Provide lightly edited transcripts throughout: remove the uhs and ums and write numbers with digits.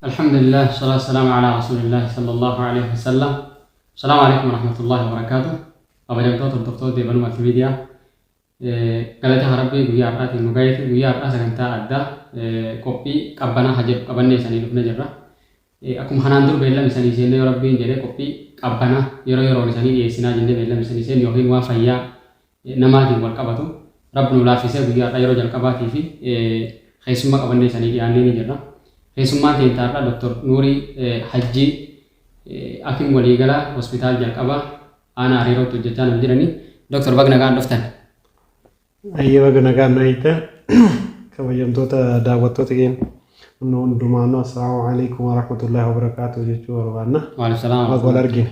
Alhamdulillah, salatu wassalamu ala Rasulillah sallallahu alaihi wasallam. Assalamu alaikum warahmatullahi wabarakatuh. Kabajamtoota hordoftoota Deebanuu Multimedia. Galata Rabbii guyyaa har'aatiin nu gaheeti. Guyyaa har'aa sagantaa addaa qophii qabbanaa ha jedhu qabannee isanii dhufne jirra. Akkuma kanaan dur beellama isanii seenne, yoo Rabbiin jedhee qophii qabbanaa yeroo yeroon isanii dhiyeessinaa jennee beellama isanii seenne yookiin waan fayyaa namaatiin wal qabatu, Rabbi nu laaffisee guyyaa har'aa yeroo jalqabaatii fi keessummaa qabannee isanii dhiyaannee ni jirra. Keessummaan keenya har'aa Dr. Nuurii Hajjii, Hakim waliigalaa hospitaal jalqabaa aanaa Hariirootti hojjechaa nam jiranii. Dr. baga nagaan dhuftan. Ayyee, baga nagaan nu eegdan. Kabajamtoota daawwattoota keenya hundumaanuu, assalaamu alaikum warahmatullahi wabarakaatuh jechuu barbaanna. Waalaikum salaam. Baga wal argine.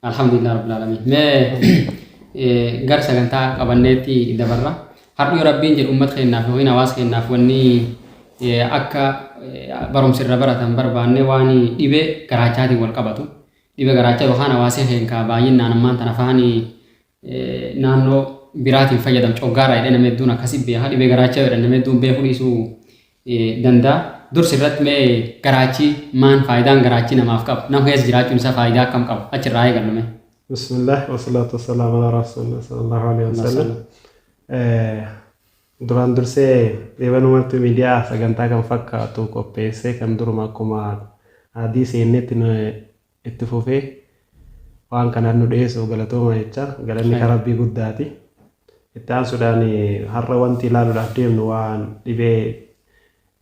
Alhamdulillah rabbil alamin. Mee gara sagantaa qabanneetti dabarra. Har'a yoo Rabbiin jedhu uummata keenyaaf yookiin hawaasa keenyaaf wanni akka barumsa irra baratan barbaanne waan dhibee garaachaatiin wal qabatu. Dhibee garaachaa yookaan hawaasa keenya baay'inaan ammaan tana afaan naannoo biraatiin fayyadamu coggaarraa jedhee namni hedduun akkasii beeka. Dhibee garaachaa jedhan namni hedduun beekuu dhiisuu danda'a. Dursi irratti mee garaachi maan, faayidaan garaachi namaaf qabu, nama keessa jiraachuun isaa faayidaa akkam qabu, achirraa eegallu mee. Bismillah wasalaatu wasalaamu ala rasuulillah sallallahu alaihi wasallam. Duraan dursee Deebanuu Multimedia sagantaa kan fakkaatu qopheessee, kan duruma akkuma adii seennetti itti fufee waan kanaan nu dhiyeessuuf galatooma jecha, galanni kan Rabbii guddaati. Itti aansuudhaan har'a wanti ilaaluudhaaf deemnu waan dhibee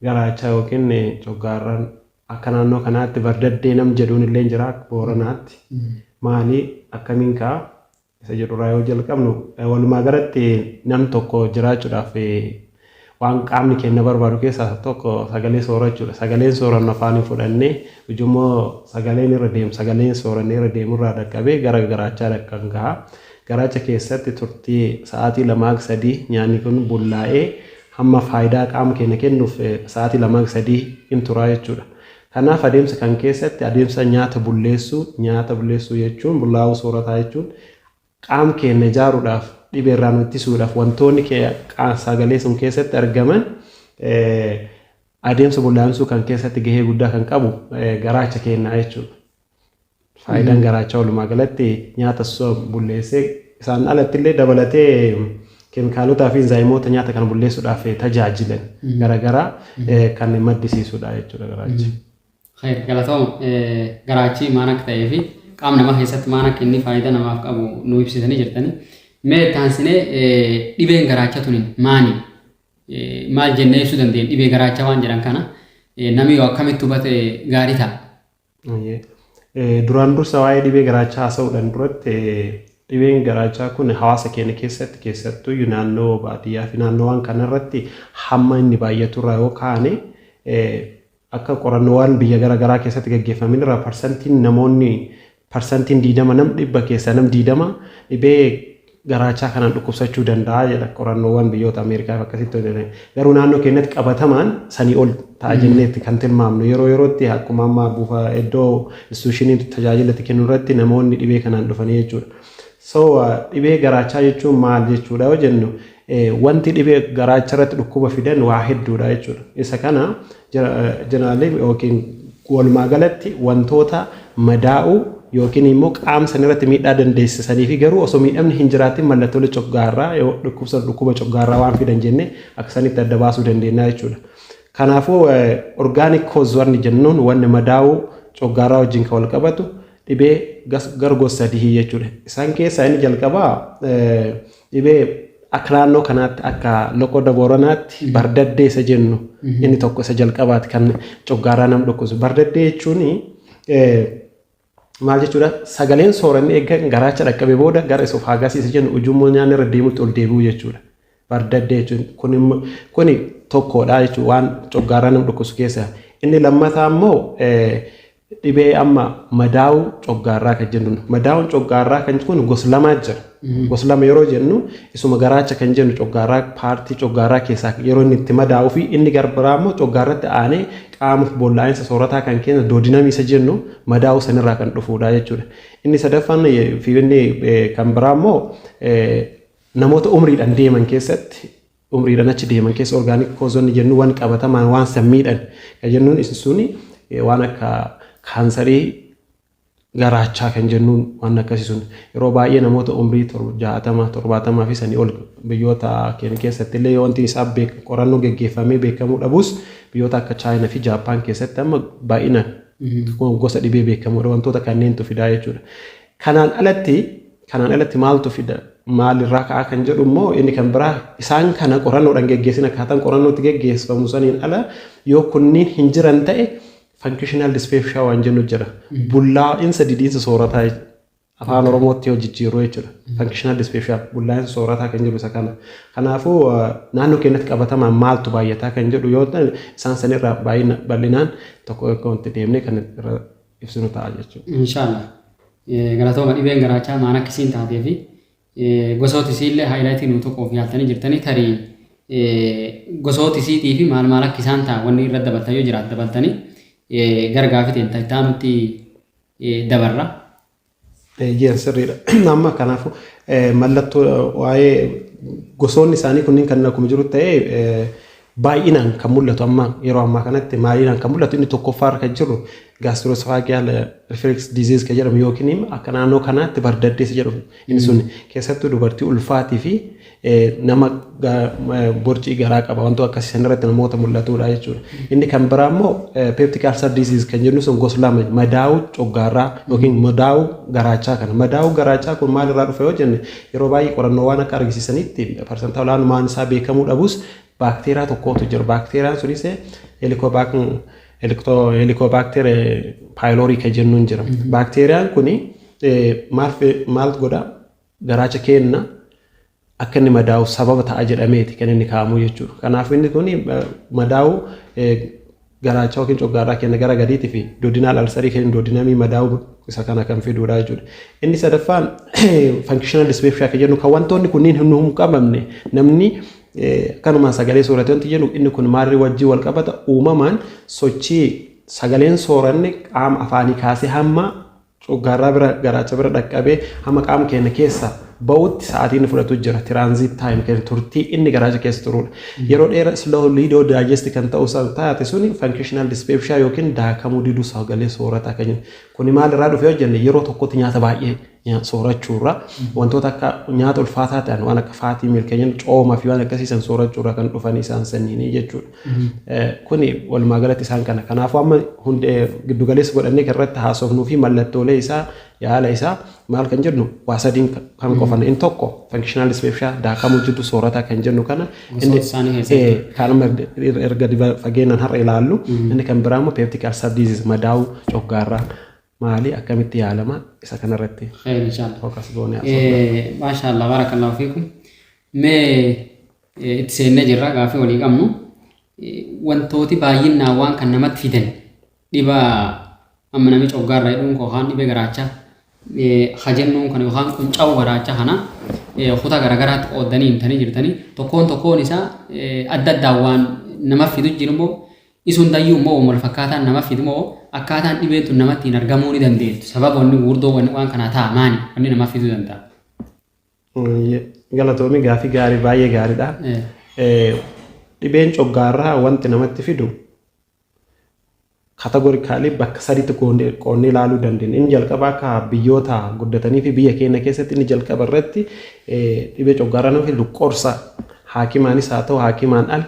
garaachaa yookiin coggaarraan, akka naannoo kanaatti bardaddee nam jedhuun illee jira Booranaatti. Maali, akkamiin ka'a isa jedhurraa yoo jalqabnu, walumaa galatti nam tokko jiraachuudhaaf waan qaamni keenya barbaadu keessaa tokko sagalee soorachuudha. Sagaleen soorannu afaaniin fudhannee ujummoo sagaleen irra deemu, sagaleen soorannee irra deemurraa dhaqqabee gara garaachaa dhaqqan gaha. Garaacha keessatti turtii sa'aatii 2 sadii nyaanni kun bullaa'ee hamma faayidaa qaama keenya kennuuf sa'aatii 2 sadii hin turaa jechuudha. Kanaaf adeemsa kan keessatti adeemsa nyaata bulleessuu, nyaata bulleessuu jechuun bullaa'uu soorataa jechuun, qaama keenya ijaaruudhaaf, dhibee irraa nu ittisuudhaaf wantoonni sagalee sun keessatti argaman adeemsa bullaa'imsuu kan keessatti gahee guddaa kan qabu garaacha keenyaa jechuudha. Faayidaan garaachaa walumaa galatti nyaata bulleessee, isaan alatti illee dabalatee keemikaalotaa fi enzaayimoota nyaata kana bulleessuudhaaf tajaajilan garaagaraa kan maddisiisudha jechuudha garaachi. Khayr, galatooma. Garaachi maal akka ta'ee fi qaama namaa keessatti maal akka inni faayidaa namaaf qabu nu ibsitanii jirtanii. Mee taansinee dhibeen garaacha tuni maali? Maal jennee ibsuu dandeenya? Dhibee garaachaa waan jedhan kana namni yoo akkamitti hubate gaarii ta'a? Duraan dursa waa'ee dhibee garaachaa haasa'uudhaan duratti, dhibeen garaachaa kun hawaasa keenya keessatti, keessattuu naannoo baadiyyaa fi naannoowwan kanarratti hamma inni baay'atu irraa yoo kaane, akka qorannoowwan biyya garaagaraa keessatti gaggeeffaman irraa parsantiin namoonni, parsantiin 20, nam 100 keessaa nam 20 dhibee garaachaa kanaan dhukkubsachuu danda'a jedha qorannoowwan biyyoota Ameerikaa akkasitti hojjetan. Garuu naannoo keenyatti qabatamaan sanii ol ta'a jenneetti kan tilmaamnu. Yeroo yerootti akkuma amma buufa iddoo institution tajaajila itti kennu irratti namoonni dhibee kanaan dhufanii jechuudha. So dhibee garaachaa jechuun maal jechuudha yoo jennu, wanti dhibee garaacha irratti dhukkuba fidan waa hedduudha jechuudha. Isa kana generally yookiin walumaa galatti wantoota madaa'uu yookiin immoo qaama san irratti miidhaa dandeessisanii fi garuu osoo miidhamni hin jiraatin mallattoolee coggaarraa yoo dhukkubsa dhukkuba coggaarraa waan fidan jennee akka sanitti adda baasuu dandeenya jechuudha. Kanaafuu organic cause wanni jennuun, wanni madaa'uu coggaarraa wajjin kan wal qabatu dhibee gar gosa sadii jechuudha. Isaan keessaa inni jalqabaa dhibee akka naannoo kanaatti, akka loqoda Booranaatti bardaddee isa jennu, inni tokko isa jalqabaati kan coggaarraa nama dhukkubsu. Bardaddee jechuun maal jechuudha? Sagaleen sooranni eegga garaacha dhaqqabe booda gara esophagus isa jennu, ujummoo nyaanni irra deemutti ol deebi'u jechuudha. Bardaddee jechuun kuni tokkodha jechuudha waan coggaarraa nama dhukkubsu keessaa. Inni lammataa immoo dhibee amma madaa'uu coggaarraa kan jennu. Madaa'uun coggaarraa kan kun gosa lamaa jira. Gosa lama yeroo jennu, isuma garaacha kan jennu coggaarraa, paartii coggaarraa keessaa yeroo inni itti madaa'uu fi inni garbiraa immoo coggaarratti aanee qaama bullaa'insa soorataa kan keenya duodenum isa jennu madaa'uu sanirraa kan dhufudha jechuudha. Inni sadaffaan fi inni kan biraa immoo namoota umriidhaan deeman keessatti, umriidhaan achi deeman keessa organic cause onni jennu, waan qabatamaan waan sammiidhaan kan jennuun, isin suni waan akka kaansarii garaachaa kan jennuun waan akkasii sun yeroo baay'ee namoota umrii 60, 70 fi sanii ol biyyoota keenya keessatti illee wanti isaa qorannoo geggeeffamee beekamuu dhabus, biyyoota akka Chaayinaa fi Jaappaan keessatti amma baay'inaan gosa dhibee beekamuudha, wantoota kanneentu fidaa jechuudha. Kanaan alatti maaltu fida, maalirraa ka'aa kan jedhu immoo, inni kan biraa isaan kana qorannoodhaan geggeessin, akkaataan qorannootti geggeeffamu saniin ala yoo kunniin hin jiran ta'e, functional dyspepsia waan jennu jira. Bullaa'insa didiinsa soorataa afaan Oromootti yoo jijjiirru jechuudha. Functional dyspepsia, bullaa'insa soorataa kan jedhu isa kana. Kanaafuu naannoo keenyatti qabatamaan maaltu baay'ataa kan jedhu yoo ta'e, isaan sanirraa baay'ina bal'inaan tokko tokkotti deemnee kan irra ibsinu ta'a jechuudha. Inshaallah. Galatooma. Dhibeen garaachaa maan akkasiin taatee fi gosoota isiillee highlight nuu tokkoof yaaltanii jirtanii, tarii gosoota isiitii fi maal maal akka isaan ta'an wanni irra dabaltan yoo jiraatu dabaltanii gara gaafii ta'e itti dabarra. Eeyyeen, sirriidha. Amma kanaafuu mallattoo waa'ee gosoonni isaanii kunniin kan akkuma jiru ta'ee, baay'inaan kan mul'atu amma yeroo ammaa kanatti baay'inaan kan mul'atu inni tokkoffaa irra kan jiru gastroesophageal reflux disease kan jedhamu yookiin akka naannoo kanaatti bardaddeessa jedhamu. Inni sun keessattuu dubartii ulfaatii fi nama borcii garaa qaba, wantoota akkasii san irratti namoota mul'atudha jechuudha. Inni kan biraa immoo peptic ulcer disease kan jennu sun gosa lama, madaa'uu coggaarraa yookiin madaa'uu garaachaa kana. Madaa'uu garaachaa kun maalirraa dhufa yoo jenne, yeroo baay'ee qorannoowwan akka argisiisanitti parsantaa olaanummaan isaa beekamuu dhabus baakteeriyaa tokkotu jira. Baakteeriyaan sunis Helicobacter pylori kan jennuun jira. Baakteeriyaan kuni maal godha? Garaacha keenna akka inni madaa'u sababa ta'a jedhameeti kan inni kaa'amu jechuudha. Kanaaf inni kun madaa'u garaachaa yookiin coggaarraa keenya gara gadiitii fi duodenal ulcerii keenya duodenumii madaa'u isa kana kan fidudha jechuudha. Inni sadaffaan functional dyspepsia kan jennu, kan wantoonni kunniin hin qabamne namni akkanumaan sagalee soorate wanti jennu, inni kun maarri wajjii wal qabata? Uumamaan sochii sagaleen sooranne qaama afaanii kaasee hamma coggaarraa bira, garaacha bira dhaqqabee hamma qaama keenya keessa ba'utti sa'aatii inni fudhatu jira. Transit time kan turtii inni garaacha keessa turudha. Yeroo dheeraa slowly digest kan ta'u taate suni functional dyspepsia yookiin daakamuu diduu sagalee soorataa kan jennu. Kuni maalirraa dhufe yoo jenne, yeroo tokkotti nyaata baay'ee soorachuurra, wantoota akka nyaata ulfaataa ta'an, waan akka fatty meal kan jennu, cooma fi waan akkasii san soorachuurra kan dhufan isaan sanniini jechuudha. Kuni walumaa galatti isaan kana. Kanaafuu amma hundee giddugaleessa godhannee kan irratti haasofnuu fi mallattoolee isaa, yaala isaa maal kan jennu waa sadiin kan qofan. Inni tokko functional dyspepsia, daakamuu jidduu soorataa kan jennu kana, inni kan amma erga fageenyaan har'a ilaallu. Inni kan biraa immoo peptic ulcer disease, madaa'uu coggaarraa maali, akkamitti yaalama, isa kanarratti Khayr, inshallah. focus goonee. Maashaallah, barakallahu fiikum. Mee itti seennee jirra gaafii walii qabnu. Wantooti baay'inaan waan kan namatti fidan, dhiba amma namni coggaarraa jedhuun yookaan dhibee garaachaa hajennuun kana yookaan qunca'uu garaachaa kana kutaa garaagaraatti qooddanii himtanii jirtanii, tokkoon tokkoon isaa adda addaan waan nama fidu jiru immoo isun dayyuu immoo wal fakkaataan nama fidu moo, akkaataan dhibeen tun namatti hin argamuu ni dandeettu, sababa wanni gurguddoo wanni waan kanaa ta'a maani wanni nama fiduu danda'a? Galatoomii, gaafii gaarii, baay'ee gaariidha. Dhibeen coggaarraa wanti namatti fidu categorically bakka sadiitti qoonnee ilaaluu dandeenya. Inni jalqaba akka biyyoota guddatanii fi biyya keenya keessatti inni jalqaba irratti dhibee coggaarraa nama fidu qorsa haakimaanis haa ta'u haakimaan al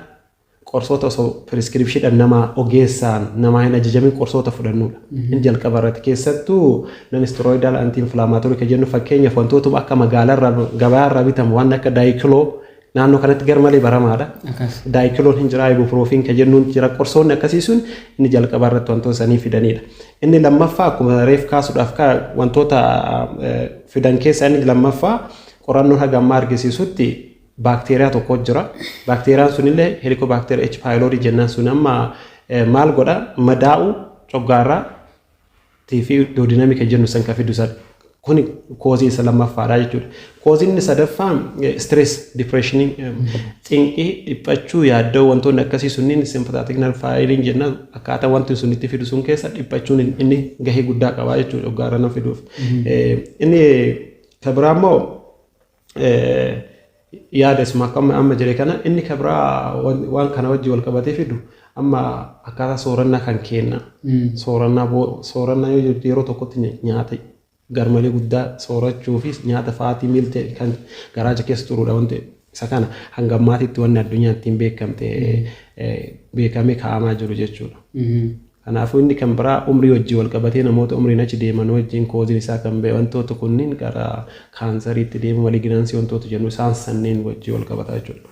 qorsoota osoo prescriptiondhaan nama ogeessaan namaa hin ajajamin qorsoota fudhannudha. Inni jalqaba irratti keessattuu non steroidal anti inflammatory kan jennu, fakkeenyaaf wantootuma akka magaalaarraa gabaarraa bitamu waan akka diclo naannoo kanatti garmalee baramaadha. Diclon hin jira, ibuprofen kan jennuun jira, qorsoonni akkasii sun inni jalqaba irratti wantoota sanii fidanidha. Inni lammaffaa akkuma reef kaasuudhaaf wantoota fidan keessaa inni lammaffaa qorannoon haga ammaa argisiisutti baakteeriyaa tokko jira. Baakteeriyaan sunillee Helicobacter H pylori jennaan sun amma maal godha? Madaa'uu coggaarraa fi duodenumii kan jennu san kan fidu san. Kuni cause isa lammaffaadha jechuudha. Causeiin inni sadaffaan stress, depressionii, cinqii, dhiphachuu, yaaddoo, wantoonni akkasii sunniin sympathetic nerve failure jenna, akkaataa wanti sun itti fidu sun keessa dhiphachuun inni gahee guddaa qaba jechuudha coggaarra nama fiduuf. Inni kan biraa immoo Yaada isuma akka amma jedhe kana inni kan biraa waan kana wajjin wal qabatee fidu amma akkaataa soorannaa kan kenna. Soorannaa yoo yeroo tokkotti nyaata garmalee guddaa soorachuu fi nyaata fatty meal ta'e kan garaacha keessa turuudha wanti isa kana hanga ammaatitti wanni addunyaa ittiin beekamte beekamee kaa'amaa jiru jechuudha. Kanaafuu inni kan biraa umrii wajjin wal qabatee namoota umriin achi deeman wajjin causeiin isaa kan ba'e wantoota kunniin gara kaansariitti deemu, malignancy wantoota jennu isaan sanneen wajjin wal qabata jechuudha.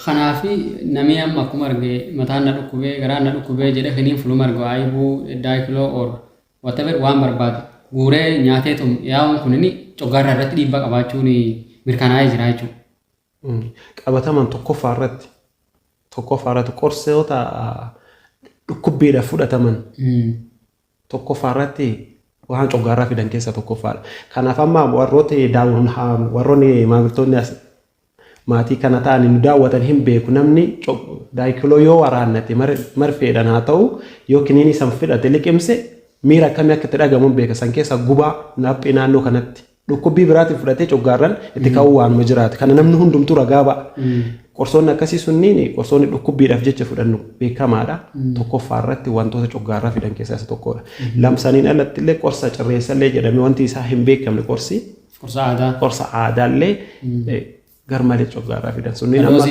Kanaafi namni amma akkuma arge mataan na dhukkubee, garaan na dhukkubee jedhe kiniin fuluma argu ayibuu daayikiloo or whatever waan barbaade guuree nyaateetum yaa'uun kunini coggaarraa irratti dhiibbaa qabaachuun mirkanaa'ee jira jechuudha. Qabataman tokkoffaa irratti qorsoota dhukkubbiidhaaf fudhataman tokkoffaa irratti waan coggaarraa fidan keessaa tokkoffaadha. Kanaaf amma warrooti warroonni maamiltoonni maatii kana ta'an nu daawwatan hin beeku, namni daayikiloo yoo waraannate marfeedhaan haa ta'u yoo kiniinii san fudhate liqimse miira akkamii akka itti dhagamu hin beeka. San keessa gubaa laphee naannoo kanatti dhukkubbii biraatiin fudhatee coggaarraan itti ka'uu waanuma jiraate kana namni hundumtuu ragaa ba'a. Qorsoonni akkasii sunniin qorsoonni dhukkubbiidhaaf jecha fudhannu beekamaadha. Tokkoffaa irratti wantoota coggaarraa fidan keessaa isa tokkodha. Lamsaniin alatti illee qorsa cirreessallee jedhamee wanti isaa hin beekamne qorsi Qorsa aadaa. Qorsa aadaallee garmalee coggaarraa fidan. Sunniin amma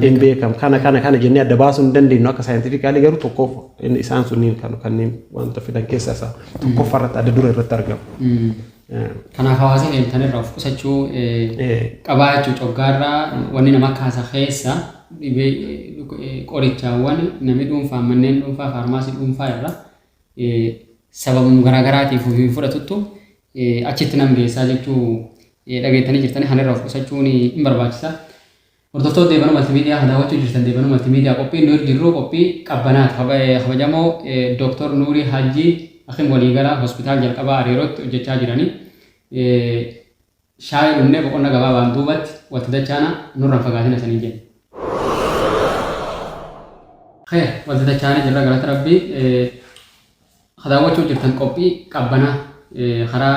hin beekamu. Kana jennee adda baasuu hin dandeenyu akka scientifically, garuu tokkoof isaan sunniin kanneen wanta fidan keessaa isa tokkoffaa irratti adda dura irratti argamu. Kanaaf hawaasni keenya irraa of qusachuu qabaa jechuudha. Coggaarraa wanni nama kaasa keessa dhibee qorichaawwan namni dhuunfaa, manneen dhuunfaa, faarmaasii dhuunfaa irra sababuma garaagaraatiif ofii fudhatuttu achitti nam geessaa jechuu dhageettanii jirtanii kanarraa of qusachuun hin barbaachisa. Hordoftoota Deebanuu Maltiimiidiyaa, kan daawwachuu jirtan Deebanuu Maltiimiidiyaa, qophiin nuyi jirru qophii qabbanaati. Kabajamoo Dooktor Nuurii Hajjii Hakim waliigalaa hospitaal jalqabaa Areerootti hojjechaa jiranii. Shaayii dhunnee boqonnaa gabaabaan duubatti walitti dachaana, nurraan fagaatina sanii jenna. Kheer, walitti dachaanee jirra, galata Rabbii. Kan daawwachuu jirtan qophii qabbanaa karaa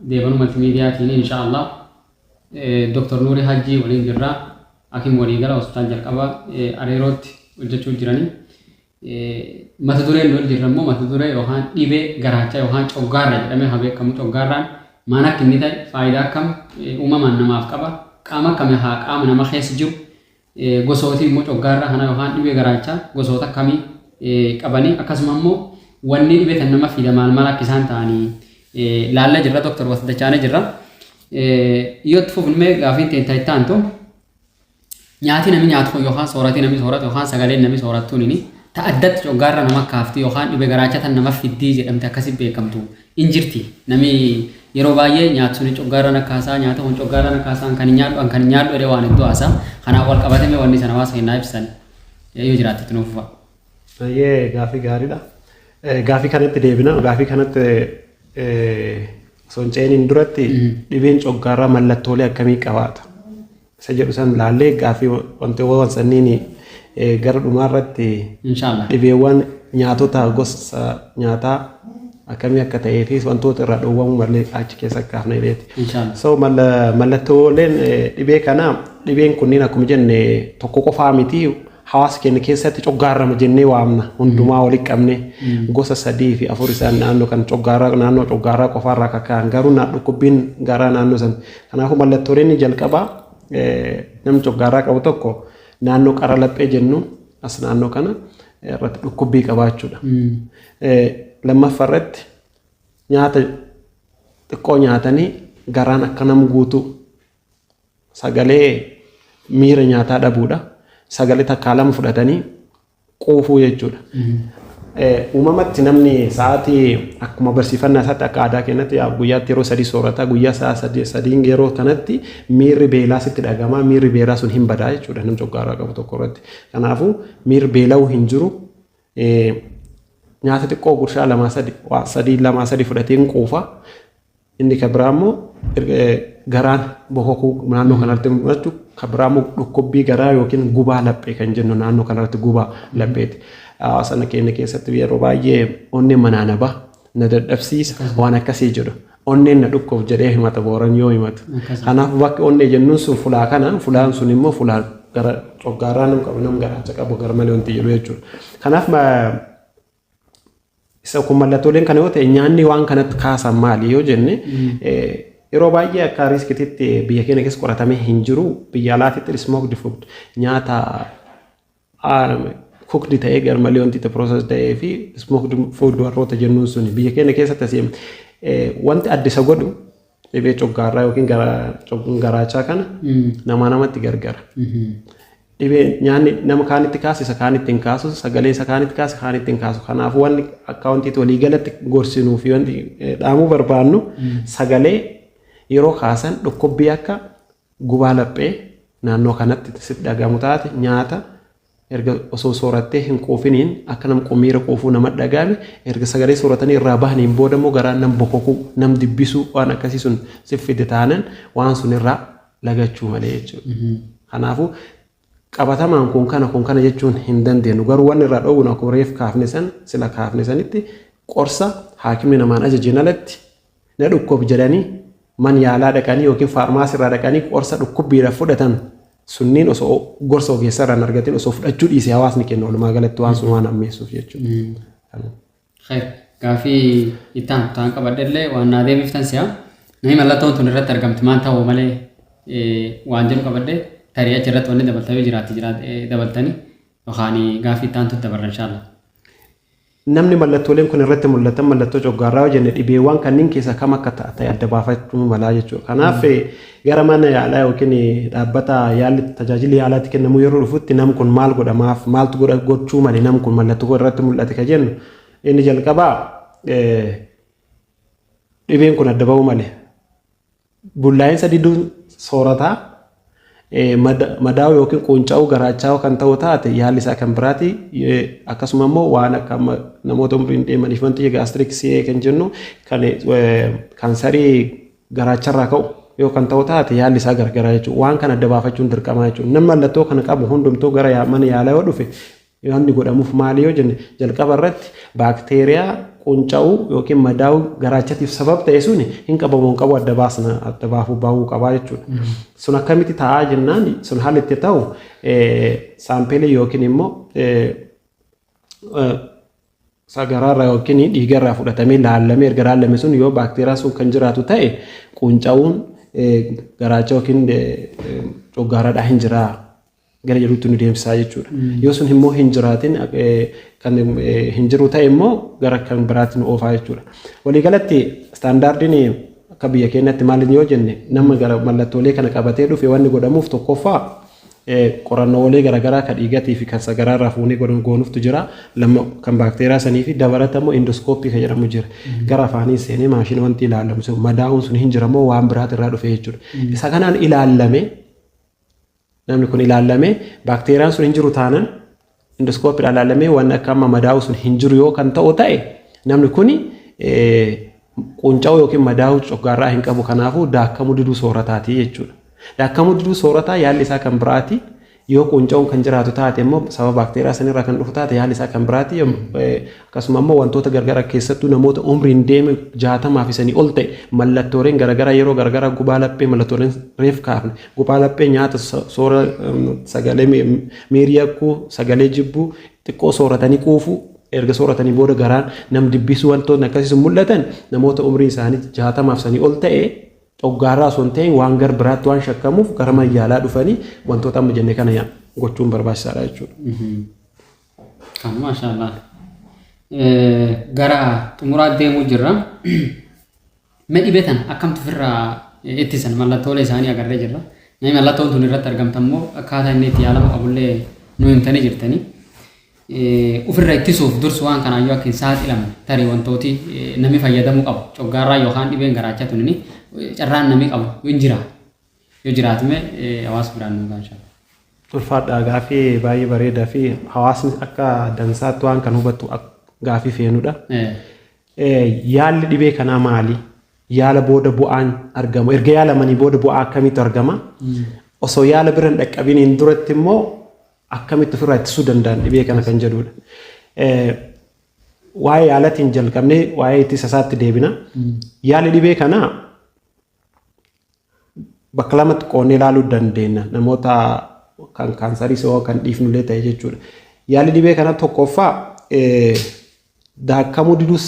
Deebanuu Maltiimiidiyaatiin insha Allah. Dr. Nuurii Hajjii waliin jirra. Hakim waliigala hospitaal jalqabaa Areerootti hojjechuu jiranii. Mata dureen nuyi jirra immoo mata duree yookaan dhibee garaachaa yookaan coggaarra jedhamee haa beekamu. Coggaarraan maal akka inni ta'e, faayidaa akkam uumamaan namaaf qaba, qaama akkamii haa qaama nama keessa jiru, gosooti immoo coggaarraa kana yookaan dhibee garaachaa gosoota akkamii qabanii, akkasuma immoo wanni dhibee tan nama fida maal maal akka isaan ta'anii laalla jirra. Dooktar, Wasdachaane jirra. Yoo itti fufnee gaafiin ta'e itti aantu, nyaati namni nyaatu kun yookaan sooratii namni sooratu yookaan sagaleen namni soorattuun inni ta addatti coggaarra nama kaafti yookaan dhibee garaacha tan nama fiddii jedhamte akkasi beekamtu in jirti? Namni yeroo baay'ee nyaatu suni coggaarra na kaasaa, nyaata kun coggaarra na kaasaa, kan hin nyaadhu, kan hin nyaadhu jedhee waan hedduu haasaa. Kanaaf wal qabatee wanni sana hawaasa kennaa ibsan yoo jiraatte itti nuuf fufa. Baay'ee gaafii gaariidha. Gaafii kanatti deebina. Gaafii kanatti osoo hin ceeniin duratti dhibeen coggaarraa mallattoolee akkamii qabaata? Isa jedhu san laallee gaafii wantoota sanniin gara dhumaarratti Inshaallah. dhibeewwan nyaatota gosa nyaataa akkamii akka ta'ee fi wantoota irraa dhowwamuu malee achi keessa kaafna jedheeti. Inshaallah. So mallattooleen dhibee kanaa, dhibeen kunniin akkuma jenne tokko qofaa miti. Hawaasa keenya keessatti coggaarrama jennee waamna, hundumaa walitti qabne gosa sadii fi afur isaan naannoo kan coggaarraa, naannoo coggaarraa qofaarraa kaka'an, garuu dhukkubbiin garaa naannoo san. Kanaafuu mallattooleen jalqabaa namni coggaarraa qabu tokko naannoo qara laphee jennu as naannoo kana irratti dhukkubbii qabaachuudha. Lammaffaa irratti nyaata xiqqoo nyaatanii garaan akka nama guutuu sagalee miira nyaataa dhabuudha. Sagalee takkaa lama fudhatanii quufuu jechuudha. Uumamatti namni sa'aatii akkuma barsiifannaa isaatti akka aadaa keenyatti guyyaatti yeroo sadii soorata. Guyyaa sa'a sadii sadiin yeroo kanatti miirri beelaa sitti dhagama. Miirri beelaa sun hin badaa jechuudha nama coggaarraa qabu tokko irratti. Kanaafuu miirri beela'uu hin jiru. Nyaata xiqqoo gurshaa lamaa sadi waa sadii lamaa sadi fudhatee hin quufa. Inni kan biraa immoo garaan bokokuu naannoo kanatti mul'achuu, kan biraa immoo dhukkubbii garaa yookiin gubaa laphee kan jennu naannoo kanarratti gubaa lapheeti. Hawaasa keenya keessatti yeroo baay'ee onnee manaa na ba'a, na dadhabsiisa, waan akkasii jedhu. Onneen na dhukkoof jedhee himata Booran yoo himatu. Kanaaf bakki onnee jennuun sun fulaa kana, fulaan sun immoo fulaa gara coggaarraa nam qabu, nam garaacha qabu gara malee wanti jedhu jechuudha. Kanaaf isa kun mallattooleen kana yoo ta'e, nyaanni waan kanatti kaasan maali yoo jenne, yeroo baay'ee akka riskititti biyya keenya keessa qoratamee hin jiru. Biyya alaatitti smoked food, nyaata cooked ta'ee garmalee wanti itti process ta'ee fi smoked food warroota jennuun suni biyya keenya keessatti asii wanti adda isa godhu dhibee coggaarraa yookiin garaachaa kana namaa namatti gargara. Dhibee nyaanni nama kaanitti kaasu isa kaanitti hin kaasu, sagalee isa kaanitti kaasu kaanitti hin kaasu. Kanaafuu wanni akka wanti waliigalatti gorsinuu fi wanti dhaamuu barbaannu, sagalee yeroo kaasan dhukkubbii akka gubaa laphee naannoo kanatti sitti dhagamu taate, nyaata erga osoo soorattee hin quufiniin akka nam miira quufuu nama dhagame, erga sagalee sooratanii irraa bahaniin booda immoo garaan nam bokokuu, nam dibbisuu, waan akkasii sun si fide taanan, waan sun irraa lagachuu malee jechuudha. Kanaafuu qabatamaan kun kana kun kana jechuun hin dandeenyu, garuu wanni irraa dhoowwun akkuma reef kaafne san, sila kaafne sanitti, qorsa haakimni namaan ajajeen alatti na dhukkub jedhanii man yaalaa dhaqanii yookiin faarmaasii irraa dhaqanii qorsa dhukkubbiidhaaf fudhatan sunniin osoo gorsa ogeessa irraa hin argatin osoo fudhachuu dhiise hawaasni kenna, walumaa galatti waan sun waan ammeessuuf jechuudha. Khair. Gaafii itti aanu ta'an qabadhellee waan naa deebiftan si'a. Namni mallattoon tun irratti argamti maan ta'uu malee waan jedhu qabadhe, tarii achi irratti wanni dabaltamee jiraatti dabaltanii yookaan gaafii itti aantutti dabarra inshaallah. Namni mallattooleen kun irratti mul'atan, mallattoo coggaarraa yoo jenne, dhibeewwan kanneen keessaa kam akka ta'e adda baafachuu malaa jechuudha. Kanaaf gara mana yaalaa yookiin dhaabbata yaalli tajaajilli yaalaatti kennamu yeroo dhufutti, namni kun maal godhamaaf, maaltu godha gochuu malee namni kun mallattoo irratti mul'ate ka jennu, inni jalqabaa dhibeen kun adda ba'uu malee. Bullaa'insa diduu soorataa, madaa'uu yookiin qunca'uu garaachaa kan ta'u taate, yaalli isaa kan biraati. Akkasuma immoo waan akka namoota umriin deemaniif wanti gastric CA kan jennu, kan kaansarii garaacharraa ka'u yoo kan ta'u taate, yaalli isaa gargaraa jechuudha. Waan kana adda baafachuun dirqamaa jechuudha. Namni mallattoo kana qabu hundumtuu gara mana yaalaa yoo dhufe, wanni godhamuuf maali yoo jenne, jalqaba irratti baakteeriyaa qunca'uu yookiin madaa'uu garaachatiif sabab ta'e suni hin qabamu hin qabu adda baasna, adda baafuu bahuu qabaa jechuudha. Sun akkamitti ta'aa jennaan, sun haalli itti ta'u saampilii yookiin immoo sagaraarraa yookiin dhiigarraa fudhatamee laallamee, erga laallame sun yoo baakteeriyaa sun kan jiraatu ta'e, qunca'uun garaacha yookiin coggaaraadhaa hin jiraa gara jedhutti nu deemsisaa jechuudha. Yoo sun immoo hin jiraatin, kan hin jiru ta'e immoo, gara kan biraatti nu oofaa jechuudha. Waliigalatti istaandaardiin akka biyya keenyatti maal yoo jenne, nama gara mallattoolee kana qabatee dhufe wanni godhamuuf, tokkoffaa qorannoolee garaagaraa kan dhiigatii fi kan sagaraarraa fuunee goonuuftu jira. Lama kan baakteeriyaa sanii fi dabalata immoo endoscopy kan jedhamu jira. Gara afaanii seenee maashina wanti ilaalamu sun madaa'uun sun hin jira moo waan biraati irraa dhufe jechuudha. Isa kanaan ilaalame, namni kun ilaalame, baakteeriyaan sun hin jiru taanan, endoscopydhaan ilaalamee waan akka amma madaa'u sun hin jiru yoo kan ta'u ta'e, namni kuni qunca'uu yookiin madaa'uu coggaarraa hin qabu, kanaafuu daakkamuu diduu soorataati jechuudha. Daakkamuu diduu soorataa yaalli isaa kan biraati. Yoo qunca'uun kan jiraatu taate immoo, sababa baakteeriyaa sanirraa kan dhufu taate, yaalli isaa kan biraati. Akkasuma immoo wantoota gargaraa, keessattuu namoota umriin deeme 60 fi sanii ol ta'e, mallattooleen garagaraa yeroo garagaraa gubaa laphee, mallattooleen reef kaafne, gubaa laphee, nyaata soora sagalee miirii akkuu sagalee jibbuu, xiqqoo sooratanii quufuu, erga sooratanii booda garaan nam dibbisuu, wantoonni akkasii sun mul'atan, namoota umriin isaanii 60f sanii ol ta'e coggaarraa osoo hin ta'in waan gar biraatti waan shakkamuuf gara mana yaalaa dhufanii wantoota amma jenne kana gochuun barbaachisaadha jechuudha. Kan maashaallah. Gara xumuraa deemuu jirra. Mee dhibee tana akkamtu ofirraa ittisan? Mallattoolee isaanii agarree jirra. Namni mallattoon tun irratti argamta immoo akkaataa inni itti yaalama qabullee nu himtanii jirtanii. Ofirra ittisuuf dursu waan kanaayyuu akka hin saaxilamne tarii wantooti namni fayyadamuu qabu, coggaarraa yookaan dhibeen garaachaa tunini carraan namni qabu hin jira. Yoo jiraatime hawaasa biraan nu gahaa. Ulfaadha, gaafii baay'ee bareedaa fi hawaasni akka dansaatti waan kan hubatu gaafii feenudha. Yaalli dhibee kanaa maali? Yaala booda bu'aan argamu? Erga yaalamanii booda bu'aa akkamiitu argama? Osoo yaala bira hin dhaqqabiniin duratti immoo akkamitti ofirraa ittisuu danda'an dhibee kana kan jedhudha. Waa'ee yaalatiin jalqabnee waa'ee ittisa isaatti deebina. Yaalli dhibee kanaa bakka lamatti qoonnee ilaaluu dandeenya. Namoota kan kaansarii yoo kan dhiifnullee ta'e jechuudha. Yaalli dhibee kanaa tokkoffaa daakkamuu diduu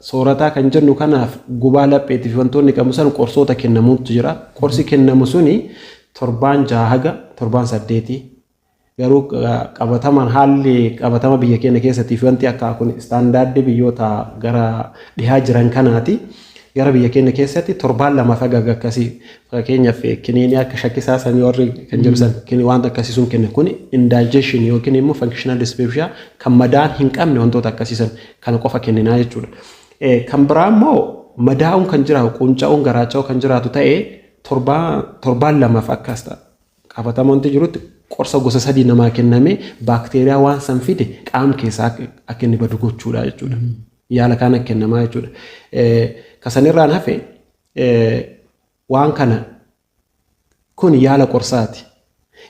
soorataa kan jennu kanaaf gubaa lapheetii fi wantoonni qabu san qorsoota kennamuutu jira. Qorsi kennamu suni torbaan 6 haga torbaan 8. Garuu qabatamaan haalli qabatama biyya keenya keessattii fi wanti akka kun istaandaardii biyyoota gara dhihaa jiran kanaati. Gara biyya keenya keessatti torbaan 2 haga akkasii, fakkeenyaaf kiniinii akka shakkisaa sanii warri kan jedhu san wanta akkasii sun kenna, kun indigestion yookiin immoo functional dyspepsia kan madaan hin qabne wantoota akkasii san kana qofa kenninaa jechuudha. Kan biraa immoo madaa'uun kan jiraatu, qunca'uun garaacha'uu kan jiraatu ta'ee torbaan 2f akkas ta'a. Qabatama wanti jirutti qorsa gosa 3 namaa kenname baakteeriyaa waan san fide qaama keessaa akka inni badu gochuudha jechuudha. Yaala kana kennamaa jechuudha. Kasanirraan hafe waan kana kun yaala qorsaati.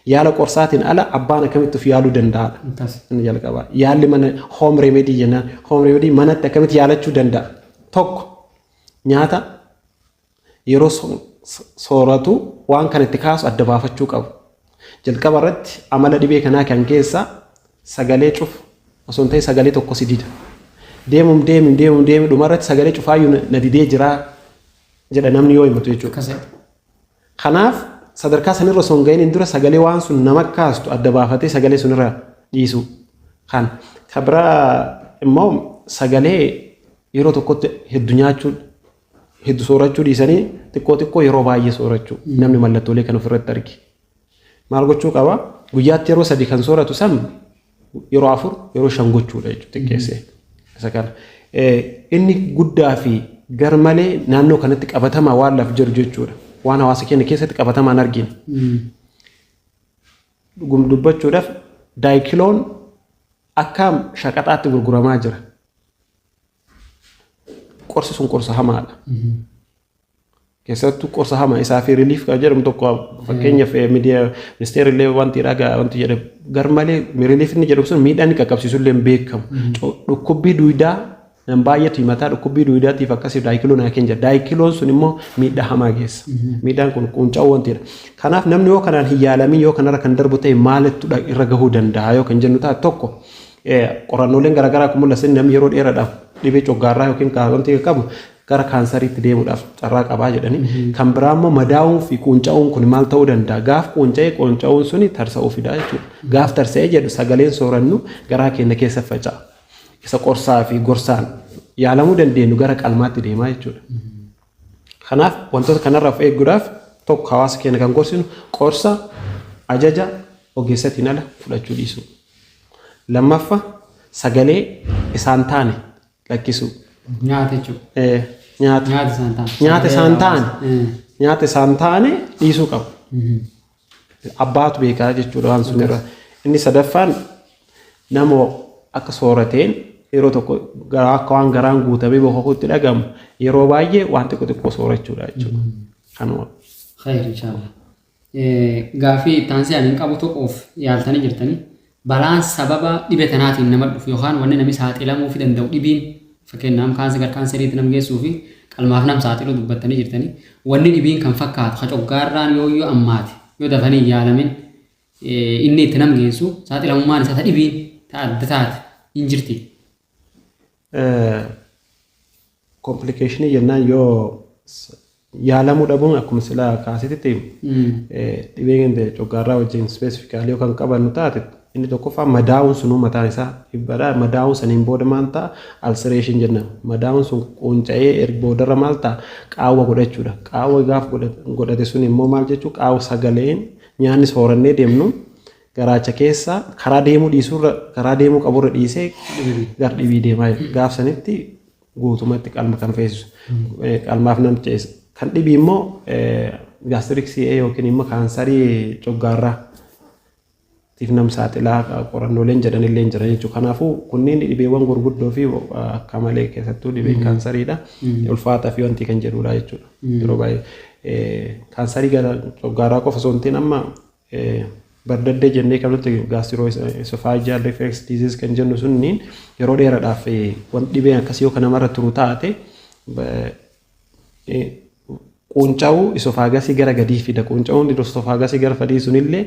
Yaala qorsaatiin ala abbaan akkamitti of yaaluu danda'aadha. Inni jalqabaa. Yaalli mana home remedy jennaan. Home remedy manatti akkamitti yaalachuu danda'a? Tokko, nyaata yeroo sooratu waan kana itti kaasu adda baafachuu qabu. Jalqaba irratti amala dhibee kanaa kan keessa sagalee cufu osoo hin ta'in sagalee tokko si dida. Deemum deemum deemum deemum dhumarratti sagalee cufaayyuu na didee jiraa jedha namni yoo himatu jechuudha. Kanaaf sadarkaa sanirra osoo hin gahin dura sagalee waan sun nama kaastu adda baafatee sagalee sunirra dhiisu. Kan biraa immoo sagalee yeroo tokkotti hedduu nyaachuu, hedduu soorachuu dhiisanii xiqqoo xiqqoo yeroo baay'ee soorachuu, namni mallattoolee kan ofirratti arge. Maal gochuu qaba? Guyyaatti yeroo 3 kan sooratu san yeroo 4, yeroo 5 gochuudha jechuudha xiqqeessee. Isa kana. Inni guddaa fi gar malee naannoo kanatti qabatamaa waan laf jiru jechuudha. Waan hawaasa keenya keessatti qabatamaan argina. Dhugum dubbachuudhaaf daayikiloon akka shaqaxaatti gurguramaa jira. Qorsi sun qorsa hamaadha. Keessattuu qorsa hamaa isaa fi Relief kan jedhamu tokko, fakkeenyaaf miidiyaa ministeerri illee wanti dhagaa wanti jedhe gar malee Relief inni jedhamu sun miidhaan inni qaqqabsiisu illee hin beekamu. Dhukkubbii duwidaa nam baay'eetu himataa, dhukkubbii duwidaatiif akkasii daayikiloo naa kenna. Daayikiloon sun immoo miidhaa hamaa geessa. Miidhaan kun qunca'uu wantidha. Kanaaf namni yoo kanaan hin yaalamin yoo kanarra kan darbu ta'e maalittu irra gahuu danda'a yoo kan jennu taate, tokko, qorannooleen garaagaraa akkuma mul'atan namni yeroo dheeraadhaaf dhibee coggaarraa yookiin wanti qabu gara kaansariitti deemuudhaaf carraa qabaa jedhanii. Kan biraa immoo madaa'uun fi qunca'uun kun maal ta'uu danda'a? Gaaf qunca'ee qunca'uun suni tarsa'uu fidaa jechuudha. Gaaf tarsa'ee jedhu sagaleen soorannu garaa keenya keessa faca'a. Isa qorsaa fi gorsaan yaalamuu dandeenyu gara qalmaatti deemaa jechuudha. Kanaaf wantoota kanarraa of eeguudhaaf tokko, hawaasa keenya kan gorsinu qorsa ajaja ogeessatiin ala fudhachuu dhiisuu. Lammaffaa, sagalee isaan taane lakkisuu. Nyaata jechuudha. Nyaata. Nyaata isaan taane. Nyaata isaan taane. Nyaata isaan taane dhiisuu qabu. Abbaatu beekaa jechuudha waan sun irra. Inni sadaffaan nama akka soorateen yeroo tokko garaa akka waan garaan guutamee boqoquutti dhagamu yeroo baay'ee waan xiqqoo xiqqoo soorachuudha jechuudha. Kanuma. Khayr inshallah. Gaaffii itti ani hin qabu tokkoof yaaltanii jirtanii balaan sababa dhibee tanaatiin nama dhufu yookaan wanni namni saaxilamuu fi danda'u, dhibiin fakkeenyaaf kaansa gara kaanseriitti nam geessuu fi qalmaaf nam saaxiluu dubbattanii jirtanii, wanni dhibiin kan fakkaatu ka coggaarraan yoo yoo ammaate yoo dafanii hin yaalamin inni itti nam geessu, saaxilamummaan isaa ta dhibiin ta adda taate hin jirti. Complicationii jennaan yoo yaalamuu dhabuun akkuma silaa kaasititti dhibeen coggaarraa wajjin specifically yoo kan qabannu taate, inni tokkoffaa madaa'uun sunuu mataan isaa dhibbaadha. Madaa'uun saniin booda maal ta'a? Ulceration jenna. Madaa'uun sun qunca'ee erga boodarra maal ta'a? Qaawwa godhachuudha. Qaawwa gaaf godhate sun immoo maal jechuu? Qaawwa sagaleen nyaanni soorannee deemnu garaacha keessa karaa deemuu dhiisuurra, karaa deemuu qaburra dhiisee gar dhibii deemaa jira. Gaaf sanitti guutumatti qalma kan feesisu. Qalmaaf nam ceesa. Kan dhibii immoo gastric CA yookiin immoo kaansarii coggaarraa tiif nam saaxilaa qorannooleen jedhan illee jira jechuudha. Kanaafuu kunneen dhibeewwan gurguddoo fi akka malee keessattuu dhibeen kaansariidha. Ulfaataa fi wanti kan jedhudha jechuudha. Yeroo baay'ee kaansarii gara coggaarraa qofa osoo hin ta'in amma Bardaddee jennee kan nuti gastroesophageal reflux disease kan jennu sunniin yeroo dheeraadhaaf wanti dhibeen akkasii yoo kan namarra turu taate quunca'uu esophagus gara gadii fida. Quunca'uun esophagus gara gadii sunillee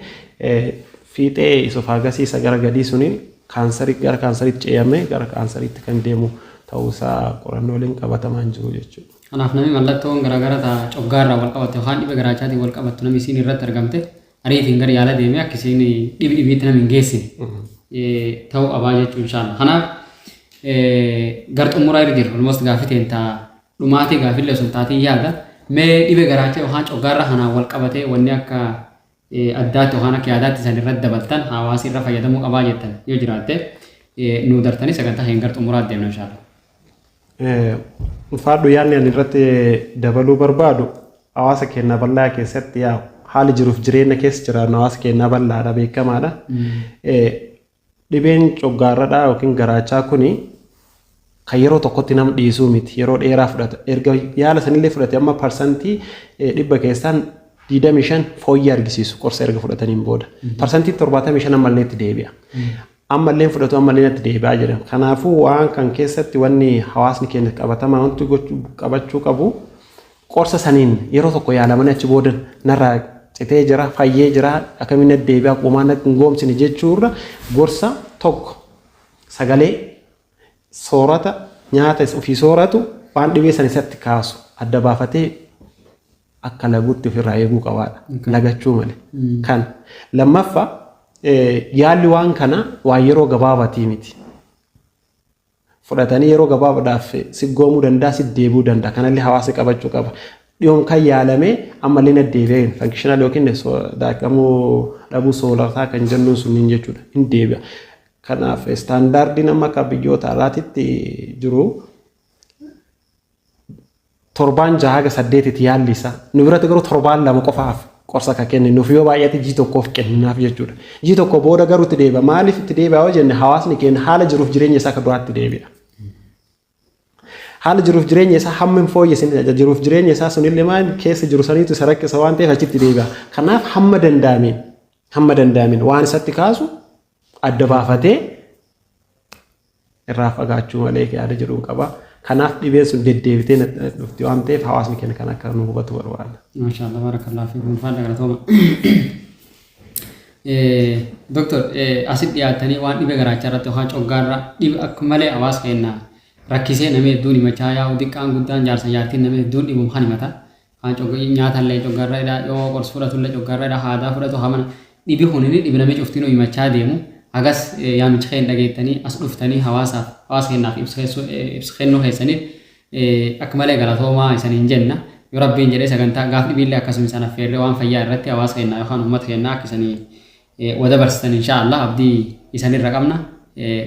fiixee esophagus isa gara gadii suniin kaansarii gara kaansariitti ce'amee gara kaansariitti kan deemu ta'uusaa qorannooleen qabatamaan jiru jechuudha. Kanaaf namni mallattoon garaagaraa ta'a coggaarraa wal qabatte yookaan dhibee garaachaatiin wal qabattu namni isiin irratti argamte ariitiin gara yaala deemee akka isiin dhibi dhibiitti nama hin geessine ta'uu qabaa jechuun inshaalla. Kanaaf gar xumuraa irra jirra. Almost gaafii ta'een ta'a dhumaatii gaafillee osoo hin taatiin yaada. Mee dhibee garaachaa yookaan coggaarra kanaan wal qabatee wanni akka addaatti yookaan akka yaadaatti isan irratti dabaltan hawaasi irra fayyadamuu qabaa jettan yoo jiraatte nu dartanii sagantaa keenya gara xumuraa deemna inshaalla. Ulfaadhu, yaadni ani irratti dabaluu barbaadu hawaasa keenya bal'aa keessatti yaa haali jiruuf jireenya keessa jiraannu hawaasa keenya bal'aadha, beekamaadha. Dhibeen coggaarradhaa yookiin garaachaa kuni kan yeroo tokkotti nama dhiisuu miti, yeroo dheeraa fudhata. Erga yaala sanillee fudhate amma 25% keessaan fooyyee argisiisu qorsa erga fudhataniin booda. 75% ammallee itti deebi'a. Ammallee fudhatu, ammallee itti deebi'aa jedhama. Kanaafuu waan kan keessatti wanni hawaasni keenya qabatamaa wanti qabachuu qabu qorsa saniin yeroo tokko yaalamanii achi booda narraa citee jira, fayyee jira, akkamiin natti deebi'a, qomaa natti hin goomsine jechuurra gorsa tokko sagalee soorata nyaata ofii sooratu waan dhibee san isatti kaasu adda baafatee akka laguutti ofirraa eeguu qabaadha. Lagachuu malee. Kan lammaffaa, yaalli waan kana waan yeroo gabaabaatii miti. Fudhatanii yeroo gabaabaadhaaf si goomuu danda'a, si deebi'uu danda'a. Kanallee hawaasa qabachuu qaba. Dhiyoon kan yaalamee ammallee na deebi'ee functional yookiin daakamuu dhabuu soorataa kan jennuun sunniin jechuudha. Hin deebi'a. Kanaaf standardiin amma akka biyyoota alaatitti jiru torbaan 6 haga 8tti yaalli isaa. Nu biratti garuu torbaan 2 qofaaf qorsa akka kenne nuuf yoo baay'ate ji'i tokkoof kenninaaf jechuudha. Ji'i tokko booda garuu itti deebi'a. Maaliif itti deebi'a yoo jenne, hawaasni keenya haala jiruuf jireenya isaa akka duraatti deebi'a. Haala jiruuf jireenya isaa hamma hin fooyyessin jiruuf jireenya isaa sunillee maal keessa jiru saniitu isa rakkisa waan ta'eef achitti deebi'a. Kanaaf hamma danda'ameen waan isatti kaasu adda baafatee irraa fagaachuu malee yaada jedhuun qaba. Kanaaf dhibeen sun deddeebitee dhufti waan ta'eef hawaasni keenya kan akka nu hubatu barbaada. Maashaallah, barakallahu fiikum, ulfaadha, galatooma. Doktor, asitti dhiyaatanii waan dhibee garaachaa irratti yookaan coggaarra dhibe akka malee hawaasa keenya rakkisee namni hedduun himachaa yaa'u, xiqqaan guddaan, jaarsa jaartiin, namni hedduun dhibuun kan himata. Kan nyaatallee coggaarra hidhaa, yoo qorsa fudhatullee coggaarra hidhaa, aadaa fudhatu hamana dhibi kunini dhibi namni cuftinuu himachaa deemu. Hagas yaamicha keenya dhageettanii as dhuftanii hawaasaaf hawaasa keenyaaf ibsa kennuu keessaniif akka malee galatoomaa isaniin jenna. Yoo Rabbiin jedhee sagantaa gaaf dhibiillee akkasuma isaan affeerree waan fayyaa irratti hawaasa keenyaa yookaan uummata keenyaa akka isanii wada barsiisan insha Allah abdii isanirra qabna,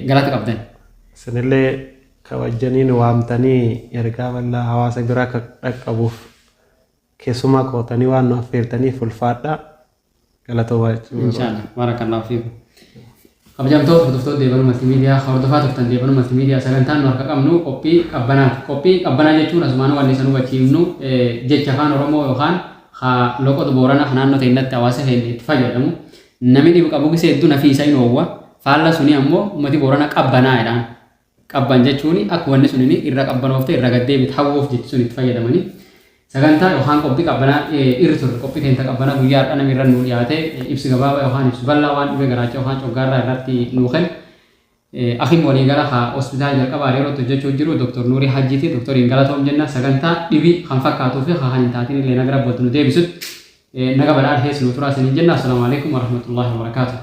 galata qabdan. Isinillee kabajanii nu waamtanii ergaa bal'aa hawaasa bira akka dhaqqabuuf keessumaa qootanii waan nu affeertaniif ulfaadhaa, galatoomaa jechuudha. Inshallah, barakallahu fiikum. Kabajamtoota hordoftoota Deebanuu Multimedia, hordofaa turtan Deebanuu Multimedia, sagantaan nu harka qabnu qophii qabbanaati. Qophii qabbanaa jechuun asumaan wanni isa nu hubachiifnu jecha afaan Oromoo yookaan loqota Booranaa kan naannoo ta'inatti hawaasa keenya itti fayyadamu. Namni dhibu qabu gisee hedduu nafii isa hin oowwa. Faalla suni ammoo uummati Booranaa qabbanaa jedhaan. Qabban jechuun akka wanni sun irra qabbanoofte irra gaddeebite hawwuuf jechi sun itti fayyadamanii. Sagantaa yookaan qophii qabbanaa irri turre, qophii teenta qabbanaa guyyaa har'a namni irra nuu dhiyaate ibsi gabaabaa yookaan ibsi bal'aa waan dhibee garaachaa yookaan coggaarraa irratti nuu kennu. Akim waliigala haa hospitaala jalqabaa yerootti hojjechuu jiru Dr. Nuurii Hajjiiti. Doktoriin galatoom jenna. Sagantaa dhibii kan fakkaatuu fi kan hin taatin illee nagara boltu nu deebisutti naga badhaadha heessu nu turaa isiniin jenna. Assalaamu alaikum warahmatullahi wabarakaatuh.